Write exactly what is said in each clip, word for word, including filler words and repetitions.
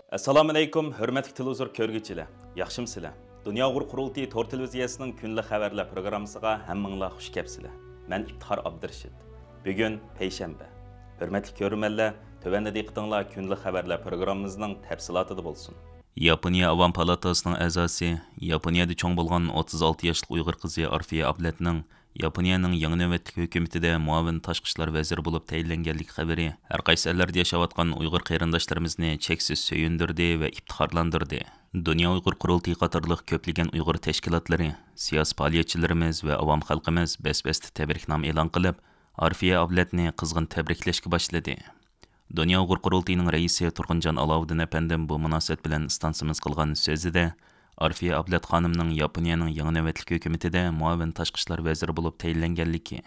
ئەسسالامۇئەلەيكۇم، ھۆرمەتلىك تېلېۋىزور كۆرگۈچىلەر، ياخشىمۇسىلەر؟ دۇنيا ئۇيغۇر قۇرۇلتىيى تور تېلېۋىزىيەسىنىڭ كۈندىلىك خەۋەرلەر پروگراممىسىغا ھەممىڭلار خۇش كەپسىلەر. مەن ئىپتىخار ئابدۇرېشىت. بۈگۈن پەيشەنبە. ھۆرمەتلىك كۆرۈرمەنلەر، تۆۋەندە دىققىتىڭلار كۈندىلىك خەۋەرلەر پروگراممىمىزنىڭ تەپسىلاتىدا بولسۇن. ياپونىيە ئاۋام پالاتاسىنىڭ ئەزاسى، ياپونىيەدە چوڭ بولغان ئوتتۇز ئالتە ياشلىق ئۇيغۇر قىزى ئارفىيە ئابلەتنىڭ ياپونىيەنىڭ يېڭى نۆۋەتلىك ھۆكۈمىتىدە مۇئاۋىن تاشقى ئىشلار ۋەزىرى بولۇپ تەيىنلەنگەنلىكى خەۋىرى ھەر قايسى ئەللەردە ياشاۋاتقان ئۇيغۇر قېرىنداشلىرىمىزنى چەكسىز سۆيۈندۈردى ۋە ئىپتىخارلاندۇردى. دۇنيا ئۇيغۇر قۇرۇلتىيى قاتارلىق كۆپلىگەن ئۇيغۇر تەشكىلاتلىرى، سىياسىي پائالىيەتچىلىرىمىز ۋە ئاۋام خەلقىمىز بەس-بەستە تەبرىكنامە ئېلان قىلىپ، ئارفىيە ئابلەتنى قىزغىن تەبرىكلەشكە باشلىدى. دۇنيا ئۇيغۇر قۇرۇلتىيىنىڭ رەئىسى تۇرغۇنجان ئالاۋۇددىن ئەپەندىم بۇ مۇناسىۋەت بىلەن ئىستانسىمىز قىلغان سۆزىدە، ئارفىيە ئابلەت خانىمنىڭ ياپونىيەنىڭ يېڭى نۆۋەتلىك ھۆكۈمىتىدە مۇئاۋىن تاشقى ئىشلار ۋەزىرى بولۇپ تەيىنلەنگەنلىكى،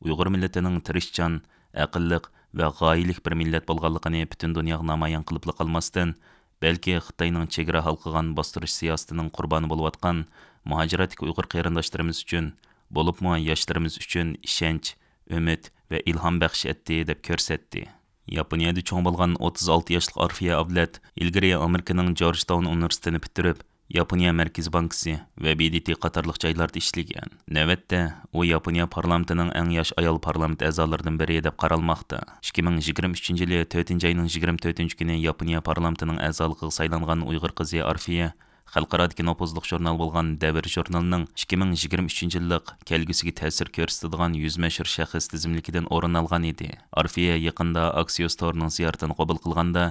ئۇيغۇر مىللىتىنىڭ تىرىشچان، ئەقىللىق ۋە غايىلىك بىر مىللەت بولغانلىقىنى پۈتۈن دۇنياغا نامايان قىلىپلا قالماستىن، بەلكى خىتاينىڭ چېگرا ھالقىغان باستۇرۇش سىياسىتىنىڭ قۇربانى بولۇۋاتقان مۇھاجىرەتتىكى ئۇيغۇر قېرىنداشلىرىمىز ئۈچۈن، بولۇپمۇ ياشلىرىمىز ئۈچۈن ئىشەنچ، ئۈمىد ۋە ئىلھام بەخش ئەتتى، دەپ كۆرسەتتى. ياپونىيەدە چوڭ بولغان ئوتتۇز ئالتە ياشلىق ئارفىيە ئابلەت ئىلگىرى ئامېرىكىنىڭ جورجتاون ئۇنىۋېرسىتېتىنى پۈتتۈرۈپ، ياپونىيە مەركىزىي بانكىسى ۋە بى دې تې قاتارلىق جايلاردا ئىشلىگەن. نۆۋەتتە، ئۇ ياپونىيە پارلامېنتىنىڭ ئەڭ ياش ئايال پارلامېنت ئەزالىرىدىن بىرى دەپ قارالماقتا. ئىككى مىڭ يىگىرمە ئۈچىنچى يىلى تۆتىنچى ئاينىڭ يىگىرمە تۆتىنچى كۈنى ياپونىيە پارلامېنتىنىڭ ئەزالىقىغا سايلانغان ئۇيغۇر قىزى ئارفىيە خەلقئارادىكى نوپۇزلۇق ژۇرنال بولغان دەۋر ژۇرنىلىنىڭ ئىككى مىڭ يىگىرمە ئۈچىنچى يىللىق كەلگۈسىگە تەسىر كۆرسىتىدىغان يۈز مەشھۇر شەخس تىزىملىكىدىن ئورۇن ئالغان ئىدى. ئارفىيە يېقىندا ئاكسىيوس تورىنىڭ زىيارىتىنى قوبۇل قىلغاندا،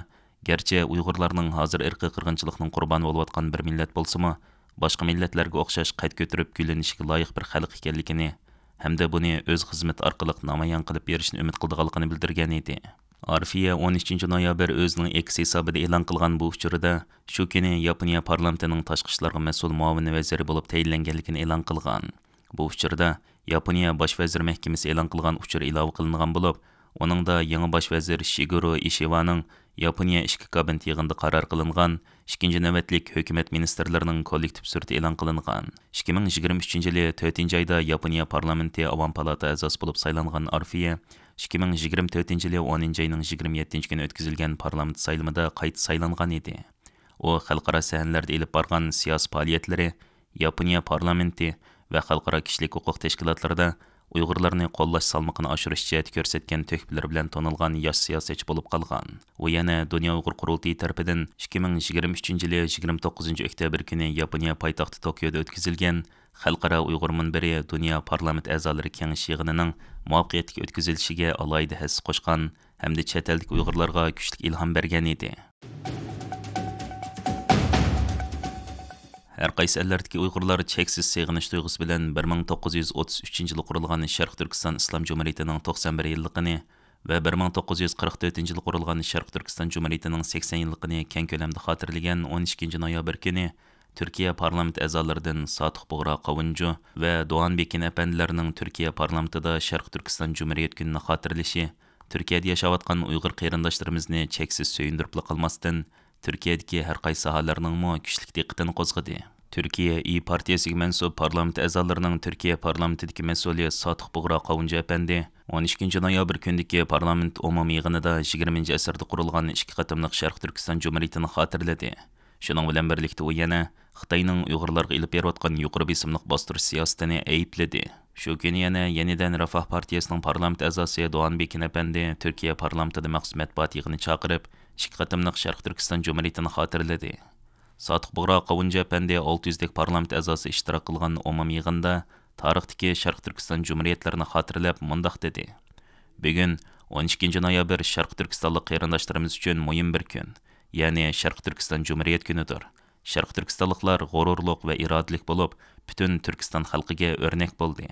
گەرچە ئۇيغۇرلارنىڭ ھازىر ئىرقىي قىرغىنچىلىقنىڭ قۇربانى بولۇۋاتقان بىر مىللەت بولسىمۇ، باشقا مىللەتلەرگە ئوخشاش قەد كۆتۈرۈپ گۈللىنىشكە لايىق بىر خەلق ئىكەنلىكىنى ھەمدە بۇنى ئۆز خىزمىتى ئارقىلىق نامايان قىلىپ بېرىشنى ئۈمىد قىلىدىغانلىقىنى بىلدۈرگەن ئىدى. ئارفىيە ئون ئۈچىنچى نويابىر ئۆزىنىڭ ئېكس ھېسابىدا ئېلان قىلغان بۇ ئۇچۇرىدا، شۇ كۈنى ياپونىيە پارلامېنتىنىڭ تاشقى ئىشلارغا مەسئۇل مۇئاۋىن ۋەزىرى بولۇپ تەيىنلەنگەنلىكىنى ئېلان قىلغان. بۇ ئۇچۇردا ياپونىيە باش ۋەزىر مەھكىمىسى ئېلان قىلغان ئۇچۇر ئىلاۋە قىلىنغان بولۇپ، ئۇنىڭدا يېڭى باش ۋەزىر شىگۇرو ئىشىۋانىڭ ياپونىيە ئىچكى كابىنېت يىغىنىدا قارار قىلىنغان ئىككىنچى نۆۋەتلىك ھۆكۈمەت مىنىستىرلىرىنىڭ كوللېكتىپ سۈرىتى ئېلان قىلىنغان. ئىككى مىڭ يىگىرمە ئۈچىنچى يىلى تۆتىنچى ئايدا ياپونىيە پارلامېنتى ئاۋام پالاتا ئەزاسى بولۇپ سايلانغان ئارفىيە ئىككى مىڭ يىگىرمە تۆتىنچى يىلى ئونىنچى ئاينىڭ يىگىرمە يەتتىنچى كۈنى ئۆتكۈزۈلگەن پارلامېنت سايلىمىدا قايتا سايلانغان ئىدى. ئۇ خەلقئارا سەھنىلەردە ئېلىپ بارغان سىياسىي پائالىيەتلىرى، ياپونىيە پارلامېنتى ۋە خەلقئارا كىشىلىك ھوقۇق تەشكىلاتلىرىدا ئۇيغۇرلارنى قوللاش سالمىقىنى ئاشۇرۇش جەھەتتە كۆرسەتكەن تۆھپىلىرى بىلەن تونۇلغان ياش سىياسەتچى بولۇپ قالغان. ئۇ يەنە دۇنيا ئۇيغۇر قۇرۇلتىيى تەرىپىدىن ئىككى مىڭ يىگىرمە ئۈچىنچى يىلى يىگىرمە توققۇزىنچى ئۆكتەبىر كۈنى ياپونىيە پايتەختى توكيودا ئۆتكۈزۈلگەن خەلقئارا ئۇيغۇر مۇنبىرى دۇنيا پارلامېنت ئەزالىرى كېڭىشى يىغىنىنىڭ مۇۋەپپەقىيەتلىك ئۆتكۈزۈلۈشىگە ئالاھىدە ھەسسە قوشقان ھەمدە چەت ئەلدىكى ئۇيغۇرلارغا كۈچلۈك ئىلھام بەرگەن ئىدى. ھەر قايسى ئەللەردىكى ئۇيغۇرلار چەكسىز سېغىنىش تۇيغۇسى بىلەن بىر مىڭ توققۇز يۈز ئوتتۇز ئۈچىنچى يىلى قۇرۇلغان شەرقىي تۈركىستان ئىسلام جۇمھۇرىيىتىنىڭ توقسان بىر يىللىقىنى ۋە بىر مىڭ توققۇز يۈز قىرىق تۆتىنچى يىلى قۇرۇلغان شەرقىي تۈركىستان جۇمھۇرىيىتىنىڭ سەكسەن يىللىقىنى كەڭ كۆلەمدە خاتىرىلىگەن ئون ئىككىنچى نويابىر كۈنى تۈركىيە پارلامېنت ئەزالىرىدىن ساتۇق بۇغرا قاۋۇنچۇ ۋە دوغان بېكىن ئەپەندىلەرنىڭ تۈركىيە پارلامېنتىدا شەرقىي تۈركىستان جۇمھۇرىيەت كۈنىنى خاتىرىلىشى تۈركىيەدە ياشاۋاتقان ئۇيغۇر قېرىنداشلىرىمىزنى چەكسىز سۆيۈندۈرۈپلا قالماستىن، تۈركىيەدىكى ھەر قايسى ساھەلەرنىڭمۇ كۈچلۈك دىققىتىنى قوزغىدى. تۈركىيە ئىيى پارتىيەسىگە مەنسۇپ پارلامېنت ئەزالىرىنىڭ تۈركىيە پارلامېنتىدىكى مەسئۇلى ساتۇق بۇغرا قاۋۇنچى ئەپەندى ئون ئىككىنچى نويابىر كۈنىدىكى پارلامېنت ئومۇمىي يىغىنىدا يىگىرمىنچى ئەسىردە قۇرۇلغان ئىككى قېتىملىق شەرقىي تۈركىستان جۇمھۇرىيىتىنى خاتىرىلىدى. شۇنىڭ بىلەن بىرلىكتە ئۇ يەنە خىتاينىڭ ئۇيغۇرلارغا ئېلىپ بېرىۋاتقان يۇقىرى بېسىملىق باستۇرۇش سىياسىتىنى ئەيىبلىدى. شۇ كۈنى يەنە يېنىدىن رىفاھ پارتىيەسىنىڭ پارلامېنت ئەزاسى دوغان بېكىن ئەپەندى تۈركىيە پارلامېنتىدا مەخسۇس مەتبۇئات يىغىنى چاقىرىپ، ئىككى قېتىملىق شەرقىي تۈركىستان جۇمھۇرىيىتىنى خاتىرىلىدى. ساتۇق بۇغرا قاۋۇنچى ئەپەندى ئالتە يۈزدەك پارلامېنت ئەزاسى ئىشتىراك قىلغان ئومۇمىي يىغىندا تارىختىكى شەرقىي تۈركىستان جۇمھۇرىيەتلىرىنى خاتىرىلەپ مۇنداق دېدى: بۈگۈن، ئون ئىككىنچى نويابىر، شەرقىي تۈركىستانلىق قېرىنداشلىرىمىز ئۈچۈن مۇھىم بىر كۈن، يەنى شەرقىي تۈركىستان جۇمھۇرىيەت كۈنىدۇر. شەرقىي تۈركىستانلىقلار غۇرۇرلۇق ۋە ئىرادىلىك بولۇپ، پۈتۈن تۈركىستان خەلقىگە ئۆرنەك بولدى.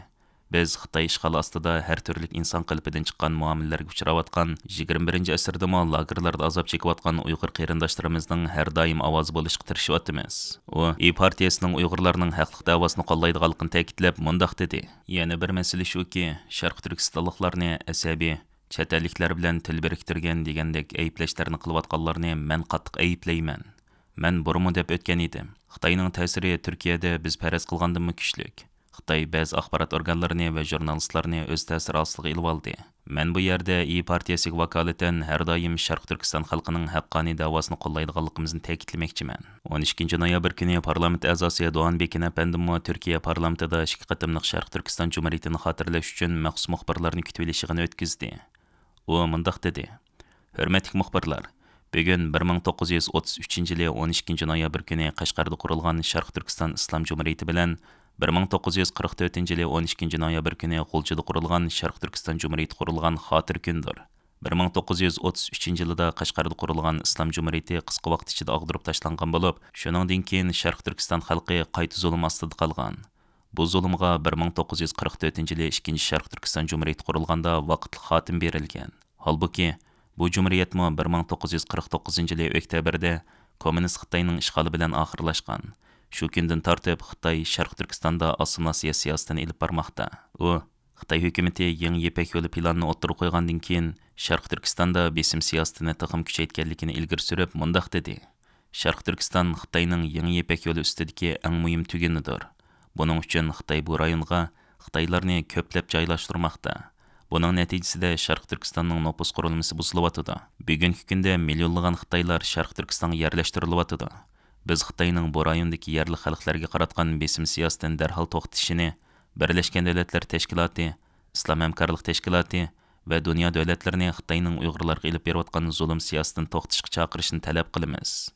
بىز خىتاي ئىشغالى ئاستىدا ھەر تۈرلۈك ئىنسان قېلىپىدىن چىققان مۇئامىلىلەرگە ئۇچراۋاتقان، يىگىرمە بىرىنچى ئەسىردىمۇ لاگېرلاردا ئازاب چېكىۋاتقان ئۇيغۇر قېرىنداشلىرىمىزنىڭ ھەر دائىم ئاۋازى بولۇشقا تىرىشىۋاتىمىز. ئۇ ئىيى پارتىيەسىنىڭ ئۇيغۇرلارنىڭ ھەقلىق دەۋاسىنى قوللايدىغانلىقىنى تەكىتلەپ مۇنداق دېدى: يەنە بىر مەسىلە شۇكى، شەرقىي تۈركىستانلىقلارنى ئەسەبىي، چەت ئەللىكلەر بىلەن تىل بىرىكتۈرگەن دېگەندەك ئەيىبلەشلەرنى قىلىۋاتقانلارنى مەن قاتتىق ئەيىبلەيمەن. مەن بۇرۇنمۇ دەپ ئۆتكەن ئىدىم. خىتاينىڭ تەسىرى تۈركىيەدە بىز پەرەز قىلغاندىنمۇ كۈچلۈك. خىتاي بەزى ئاخبارات ئورگانلىرىنى ۋە ژۇرنالىستلارنى ئۆز تەسىرى ئاستىغا ئېلىۋالدى. مەن بۇ يەردە ئىيى پارتىيەسىگە ۋاكالىتەن ھەر دائىم شەرقىي تۈركىستان خەلقىنىڭ ھەققانىي دەۋاسىنى قوللايدىغانلىقىمىزنى تەكىتلىمەكچىمەن. ئون ئىككىنچى نويابىر كۈنى پارلامېنت ئەزاسى دوغان بېكىن ئەپەندىمۇ تۈركىيە پارلامېنتىدا ئىككى قېتىملىق شەرقىي تۈركىستان جۇمھۇرىيىتىنى خاتىرىلەش ئۈچۈن مەخسۇس مۇخبىرلارنى كۈتۈۋېلىش يىغىنى ئۆتكۈزدى. ئۇ مۇنداق دېدى: ھۆرمەتلىك مۇخبىرلار، بۈگۈن بىر مىڭ توققۇز يۈز ئوتتۇز ئۈچىنچى يىلى ئون ئىككىنچى نويابىر كۈنى قەشقەردە قۇرۇلغان شەرقىي تۈركىستان ئىسلام جۇمھۇرىيىتى بىلەن بىر مىڭ توققۇز يۈز قىرىق تۆتىنچى يىلى ئون ئىككىنچى نويابىر كۈنى غۇلجىدا قۇرۇلغان شەرقىي تۈركىستان جۇمھۇرىيىتى قۇرۇلغان خاتىرە كۈندۇر. بىر مىڭ توققۇز يۈز ئوتتۇز ئۈچىنچى يىلىدا قەشقەردە قۇرۇلغان ئىسلام جۇمھۇرىيىتى قىسقا ۋاقىت ئىچىدە ئاغدۇرۇپ تاشلانغان بولۇپ، شۇنىڭدىن كېيىن شەرقىي تۈركىستان خەلقى قايتا زۇلۇم ئاستىدا قالغان. بۇ زۇلۇمغا بىر مىڭ توققۇز يۈز قىرىق تۆتىنچى يىلى ئىككىنچى شەرقىي تۈركىستان جۇمھۇرىيىتى قۇرۇلغاندا ۋاقىتلىق خاتىمە بېرىلگەن. ھالبۇكى، بۇ جۇمھۇرىيەتمۇ بىر مىڭ توققۇز يۈز قىرىق توققۇزىنچى يىلى ئۆكتەبىردە كوممۇنىست خىتاينىڭ ئىشغالى بىلەن ئاخىرلاشقان. شۇ كۈندىن تارتىپ خىتاي شەرقىي تۈركىستاندا ئاسسىمىلياتسىيە سىياسىتىنى ئېلىپ بارماقتا. ئۇ، خىتاي ھۆكۈمىتى يېڭى يىپەك يولى پىلانىنى ئوتتۇرىغا قويغاندىن كېيىن، شەرقىي تۈركىستاندا بېسىم سىياسىتىنى تېخىمۇ كۈچەيتكەنلىكىنى ئىلگىرى سۈرۈپ، مۇنداق دېدى: شەرقىي تۈركىستان خىتاينىڭ يېڭى يىپەك يولى ئۈستىدىكى ئەڭ مۇھىم تۈگۈنىدۇر. بۇنىڭ ئۈچۈن خىتاي بۇ رايونغا خىتايلارنى كۆپلەپ جايلاشتۇرماقتا. بۇنىڭ نەتىجىسىدە شەرقىي تۈركىستاننىڭ نوپۇس قۇرۇلمىسى بۇزۇلۇۋاتىدۇ. بۈگۈنكى كۈندە مىليونلىغان خىتايلار شەرقىي تۈركىستانغا يەرلەشتۈرۈلۈۋاتىدۇ. بىز خىتاينىڭ بۇ رايوندىكى يەرلىك خەلقلەرگە قاراتقان بېسىم سىياسىتىنى دەرھال توختىتىشىنى، بىرلەشكەن دۆلەتلەر تەشكىلاتى، ئىسلام ھەمكارلىق تەشكىلاتى ۋە دۇنيا دۆلەتلىرىنى خىتاينىڭ ئۇيغۇرلارغا ئېلىپ بېرىۋاتقان زۇلۇم سىياسىتىنى توختىتىشقا چاقىرىشنى تەلەپ قىلىمىز.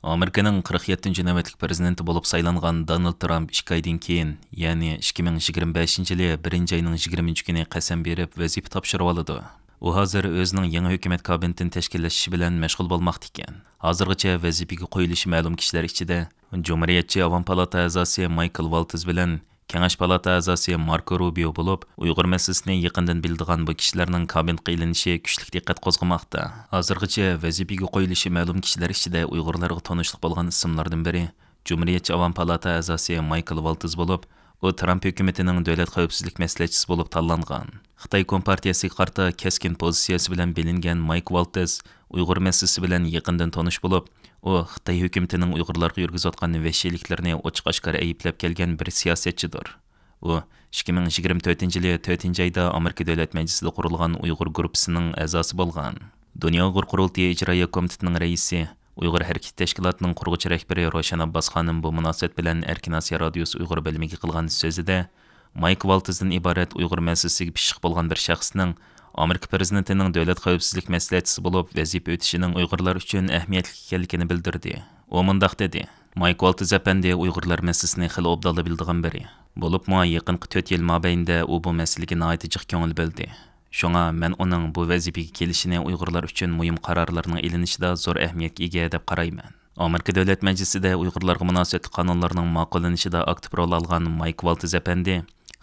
ئامېرىكىنىڭ قىرىق يەتتىنچى نۆۋەتلىك پىرېزىدېنتى بولۇپ سايلانغان دونالد ترامپ ئىككى ئايدىن كېيىن، يەنى ئىككى مىڭ يىگىرمە بەشىنچى يىلى بىرىنچى ئاينىڭ يىگىرمە ئۈچى كۈنى قەسەم بېرىپ، ۋەزىپە تاپشۇرۇۋالىدۇ. ئۇ ھازىر ئۆزىنىڭ يېڭى ھۆكۈمەت كابىنېتىنى تەشكىللەش ئىشى بىلەن مەشغۇل بولماقتا ئىكەن. ھازىرغىچە ۋەزىپىگە قويۇلۇشى مەلۇم كىشىلەر ئىچىدە جۇمھۇرىيەتچى ئاۋام پالاتا ئەزاسى مايكل ۋالتز بىلەن كېڭەش پالاتا ئەزاسى ماركو روبىيو بولۇپ، ئۇيغۇر مەسىلىسىنى يېقىندىن بىلىدىغان بۇ كىشىلەرنىڭ كابىنېتقا ئېلىنىشى كۈچلۈك دىققەت قوزغىماقتا. ھازىرغىچە ۋەزىپىگە قويۇلۇشى مەلۇم كىشىلەر ئىچىدە ئۇيغۇرلارغا تونۇشلۇق بولغان ئىسىملاردىن بىرى جۇمھۇرىيەتچى ئاۋام پالاتا ئەزاسى مايكل ۋالتز بولۇپ، ئۇ ترامپ ھۆكۈمىتىنىڭ دۆلەت خەۋپسىزلىك مەسلىھەتچىسى بولۇپ تاللانغان. خىتاي كومپارتىيەسىگە قارىتا كەسكىن پوزىتسىيەسى بىلەن بىلىنگەن مايك ۋالتز ئۇيغۇر مەسىلىسى بىلەن يېقىندىن تونۇش بولۇپ، ئۇ خىتاي ھۆكۈمىتىنىڭ ئۇيغۇرلارغا يۈرگۈزۈۋاتقان ۋەھشىيلىكلىرىنى ئوچۇق-ئاشكارا ئەيىبلەپ كەلگەن بىر سىياسەتچىدۇر. ئۇ ئىككى مىڭ يىگىرمە تۆتىنچى يىلى تۆتىنچى ئايدا ئامېرىكا دۆلەت مەجلىسىدە قۇرۇلغان ئۇيغۇر گۇرۇپپىسىنىڭ ئەزاسى بولغان. دۇنيا ئۇيغۇر قۇرۇلتىيى ئىجرائىيە كومىتېتىنىڭ رەئىسى، ئۇيغۇر ھەرىكىتى تەشكىلاتىنىڭ قۇرغۇچى رەھبىرى روشەن ئابباس خانىم بۇ مۇناسىۋەت بىلەن ئەركىن ئاسىيا رادىيوسى ئۇيغۇر بۆلۈمىگە قىلغان سۆزىدە، مايك ۋالتزدىن ئىبارەت ئۇيغۇر مەسىلىسىگە پىششىق بولغان بىر شەخسنىڭ ئامېرىكا پىرېزىدېنتىنىڭ دۆلەت خەۋپسىزلىك مەسلىھەتچىسى بولۇپ ۋەزىپە ئۆتىشىنىڭ ئۇيغۇرلار ئۈچۈن ئەھمىيەتلىك ئىكەنلىكىنى بىلدۈردى. ئۇ مۇنداق دېدى: مايك ۋالتز ئەپەندى ئۇيغۇرلار مەسىلىسىنى خېلى ئوبدانلا بىلىدىغان بىرى. بولۇپمۇ يېقىنقى تۆت يىل مابەينىدە ئۇ بۇ مەسىلىگە ناھايىتى جىق كۆڭۈل بۆلدى. شۇڭا مەن ئۇنىڭ بۇ ۋەزىپىگە كېلىشىنى ئۇيغۇرلار ئۈچۈن مۇھىم قارارلارنىڭ ئېلىنىشىدا زور ئەھمىيەتكە ئىگە دەپ قارايمەن. ئامېرىكا دۆلەت مەجلىسىدە ئۇيغۇرلارغا مۇناسىۋەتلىك قانۇنلارنىڭ ماقۇللىنىشىدا ئاكتىپ رول ئالغان مايك ۋالتز ئەپەندى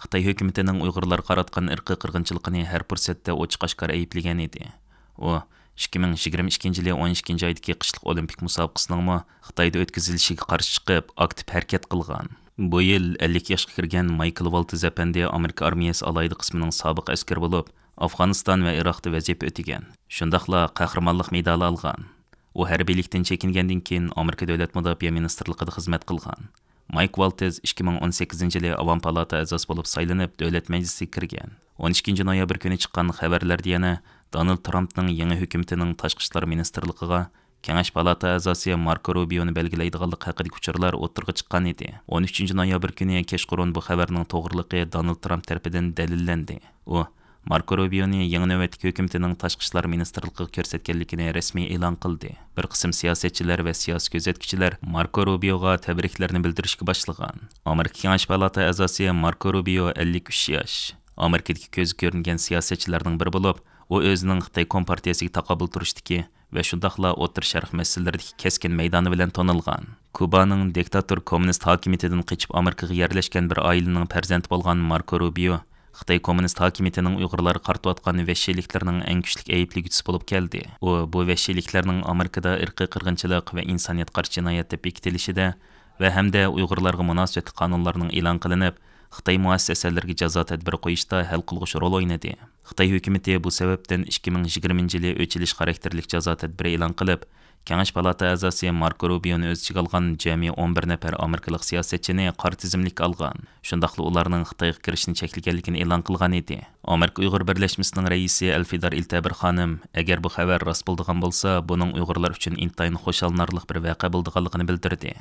خىتاي ھۆكۈمىتىنىڭ ئۇيغۇرلارغا قاراتقان ئىرقىي قىرغىنچىلىقىنى ھەر پۇرسەتتە ئوچۇق-ئاشكارا ئەيىبلىگەن ئىدى. ئۇ ئىككى مىڭ يىگىرمە ئىككىنچى يىلى ئون ئىككىنچى ئايدىكى قىشلىق ئولىمپىك مۇسابىقىسىنىڭمۇ خىتايدا ئۆتكۈزۈلۈشىگە قارشى چىقىپ، ئاكتىپ ھەرىكەت قىلغان. بۇ يىل ئەللىك ياشقا كىرگەن مايكل ۋالتز ئەپەندى ئامېرىكا ئارمىيەسى ئالاھىدە قىسمىنىڭ سابىق ئەسكىرى بولۇپ، ئافغانىستان ۋە ئىراقتا ۋەزىپە ئۆتىگەن. شۇنداقلا قەھرىمانلىق مېدالى ئالغان. ئۇ ھەربىيلىكتىن چېكىنگەندىن كېيىن، ئامېرىكا دۆلەت مۇداپىئە مىنىستىرلىقىدا خىزمەت قىلغان. مايك ۋالتز ئىككى مىڭ ئون سەككىزىنچى يىلى ئاۋام پالاتا ئەزاسى بولۇپ سايلىنىپ، دۆلەت مەجلىسىگە كىرگەن. ئون ئىككىنچى نويابىر كۈنى چىققان خەۋەرلەردە يەنە دونالد ترامپنىڭ يېڭى ھۆكۈمىتىنىڭ تاشقى ئىشلار مىنىستىرلىقىغا كېڭەش پالاتا ئەزاسى ماركو روبىيونى بەلگىلەيدىغانلىقى ھەققىدىكى ئۇچۇرلار ئوتتۇرىغا چىققان ئىدى. ئون ئۈچىنچى نويابىر كۈنى كەچقۇرۇن بۇ خەۋەرنىڭ توغرىلىقى دونالد ترامپ تەرىپىدىن دەلىللەندى. ئۇ ماركو روبىيونى يېڭى نۆۋەتلىك ھۆكۈمىتىنىڭ تاشقى ئىشلار مىنىستىرلىقىغا كۆرسەتكەنلىكىنى رەسمىي ئېلان قىلدى. بىر قىسىم سىياسەتچىلەر ۋە سىياسىي كۆزەتكۈچىلەر ماركو روبىيوغا تەبرىكلەرنى بىلدۈرۈشكە باشلىغان. ئامېرىكا كېڭەش پالاتا ئەزاسى ماركو روبىيو ئەللىك ئۈچ ياش. ئامېرىكىدىكى كۆزگە كۆرۈنگەن سىياسەتچىلەرنىڭ بىرى بولۇپ، ئۇ ئۆزىنىڭ خىتاي كومپارتىيەسىگە تاقابىل تۇرۇشتىكى ۋە شۇنداقلا ئوتتۇرا شەرق مەسىلىلىرىدىكى كەسكىن مەيدانى بىلەن تونۇلغان. كۇبانىڭ دىكتاتور كوممۇنىست ھاكىمىيىتىدىن قېچىپ ئامېرىكىغا يەرلەشكەن بىر ئائىلىنىڭ پەرزەنتى بولغان ماركو روبىيو خىتاي كوممۇنىست ھاكىمىيىتىنىڭ ئۇيغۇرلارغا قارىتىۋاتقان ۋەھشىيلىكلىرىنىڭ ئەڭ كۈچلۈك ئەيىبلىگۈچىسى بولۇپ كەلدى. ئۇ بۇ ۋەھشىيلىكلەرنىڭ ئامېرىكىدا ئىرقىي قىرغىنچىلىق ۋە ئىنسانىيەتكە قارشى جىنايەت دەپ بېكىتىلىشىدە ۋە ھەمدە ئۇيغۇرلارغا مۇناسىۋەتلىك قانۇنلارنىڭ ئېلان قىلىنىپ، خىتاي مۇئەسسەسەلىرىگە جازا تەدبىرى قويۇشتا ھەل قىلغۇچ رول ئوينىدى. خىتاي ھۆكۈمىتى بۇ سەۋەبتىن ئىككى مىڭ يىگىرمىنچى يىلى ئۆچ ئېلىش خاراكتېرلىك جازا تەدبىرى ئېلان قىلىپ، كېڭەش پالاتا ئەزاسى ماركو روبىيونى ئۆز ئىچىگە ئالغان جەمئىي ئون بىر نەپەر ئامېرىكىلىق سىياسەتچىنى قارا تىزىملىككە ئالغان، شۇنداقلا ئۇلارنىڭ خىتايغا كىرىشنى چەكلىگەنلىكىنى ئېلان قىلغان ئىدى. ئامېرىكا ئۇيغۇر بىرلەشمىسىنىڭ رەئىسى ئەلفىدار ئىلتەبىر خانىم، ئەگەر بۇ خەۋەر راست بولىدىغان بولسا، بۇنىڭ ئۇيغۇرلار ئۈچۈن ئىنتايىن خۇشاللىنارلىق بىر ۋەقە بولىدىغانلىقىنى بىلدۈردى.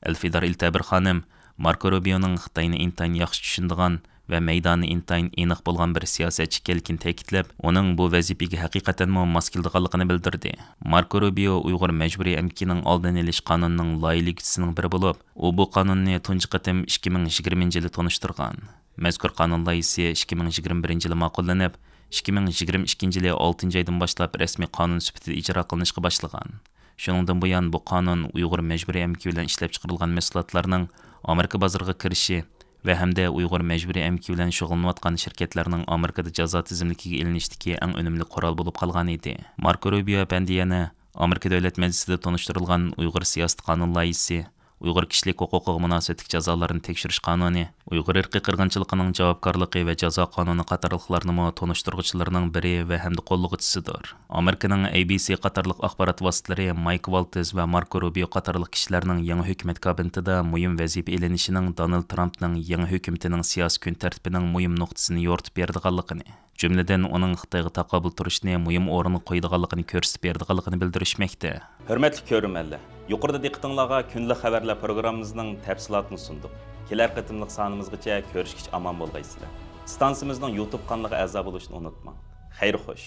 ئەلفىدار ئىلتەبىر خانىم ماركو روبىيونىڭ خىتاينى ئىنتايىن ياخشى چۈشىنىدىغان ۋە مەيدانى ئىنتايىن ئېنىق بولغان بىر سىياسەتچى ئىكەنلىكىنى تەكىتلەپ، ئۇنىڭ بۇ ۋەزىپىگە ھەقىقەتەنمۇ ماس كېلىدىغانلىقىنى بىلدۈردى. ماركو روبىيو ئۇيغۇر مەجبۇرىي ئەمگىكىنىڭ ئالدىنى ئېلىش قانۇنىنىڭ لايىھىلىگۈچىسىنىڭ بىرى بولۇپ، ئۇ بۇ قانۇننى تۇنجى قېتىم ئىككى مىڭ يىگىرمىنچى يىلى تونۇشتۇرغان. مەزكۇر قانۇن لايىھىسى ئىككى مىڭ يىگىرمە بىرىنچى يىلى ماقۇللىنىپ، ئىككى مىڭ يىگىرمە ئىككىنچى يىلى ئالتىنچى ئايدىن باشلاپ رەسمىي قانۇن سۈپىتىدە ئىجرا قىلىنىشقا باشلىغان. شۇنىڭدىن بۇيان، بۇ قانۇن ئۇيغۇر مەجبۇرىي ئەمگىكى بىلەن ئىشلەپچىقىرىلغان مەھسۇلاتلارنىڭ ئامېرىكا بازىرىغا كىرىشى ۋە ھەمدە ئۇيغۇر مەجبۇرىي ئەمگىكى بىلەن شۇغۇللىنىۋاتقان شىركەتلەرنىڭ ئامېرىكىدا جازا تىزىملىكىگە ئېلىنىشتىكى ئەڭ ئۈنۈملۈك قورال بولۇپ قالغان ئىدى. ماركو روبىيو ئەپەندى يەنە ئامېرىكا دۆلەت مەجلىسىدە تونۇشتۇرۇلغان ئۇيغۇر سىياسىتى قانۇن لايىھىسى، ئۇيغۇر كىشىلىك ھوقۇقىغا مۇناسىۋەتلىك جازالارنى تەكشۈرۈش قانۇنى، ئۇيغۇر ئىرقىي قىرغىنچىلىقىنىڭ جاۋابكارلىقى ۋە جازا قانۇنى قاتارلىقلارنىمۇ تونۇشتۇرغۇچىلىرىنىڭ بىرى ۋە ھەمدە قوللىغۇچىسىدۇر. ئامېرىكىنىڭ ئەي بى سى قاتارلىق ئاخبارات ۋاسىتىلىرى مايك ۋالتز ۋە ماركو روبىيو قاتارلىق كىشىلەرنىڭ يېڭى ھۆكۈمەت كابىنېتىدا مۇھىم ۋەزىپە ئېلىنىشىنىڭ دونالد ترامپنىڭ يېڭى ھۆكۈمىتىنىڭ سىياسىي كۈن تەرتىپىنىڭ مۇھىم نۇقتىسىنى يورۇتۇپ بېرىدىغانلىقىنى، جۈملىدىن ئۇنىڭ خىتايغا تاقابىل تۇرۇشنى مۇھىم ئورۇنغا قويىدىغانلىقىنى كۆرسىتىپ بېرىدىغانلىقىنى بىلدۈرۈشمەكتە. ھۆرمەتلىك كۆرۈرمەنلەر، يۇقىرىدا دىققىتىڭلارغا كۈندىلىك خەۋەرلەر پروگراممىمىزنىڭ تەپسىلاتىنى سۇندۇق. كېلەر قېتىملىق سانىمىزغىچە كۆرۈشكىچە ئامان بولغايسىلەر. ئىستانسىمىزنىڭ يۇتۇب قانىلىغا ئەزا بولۇشنى ئۇنتۇماڭ. خەير خوش.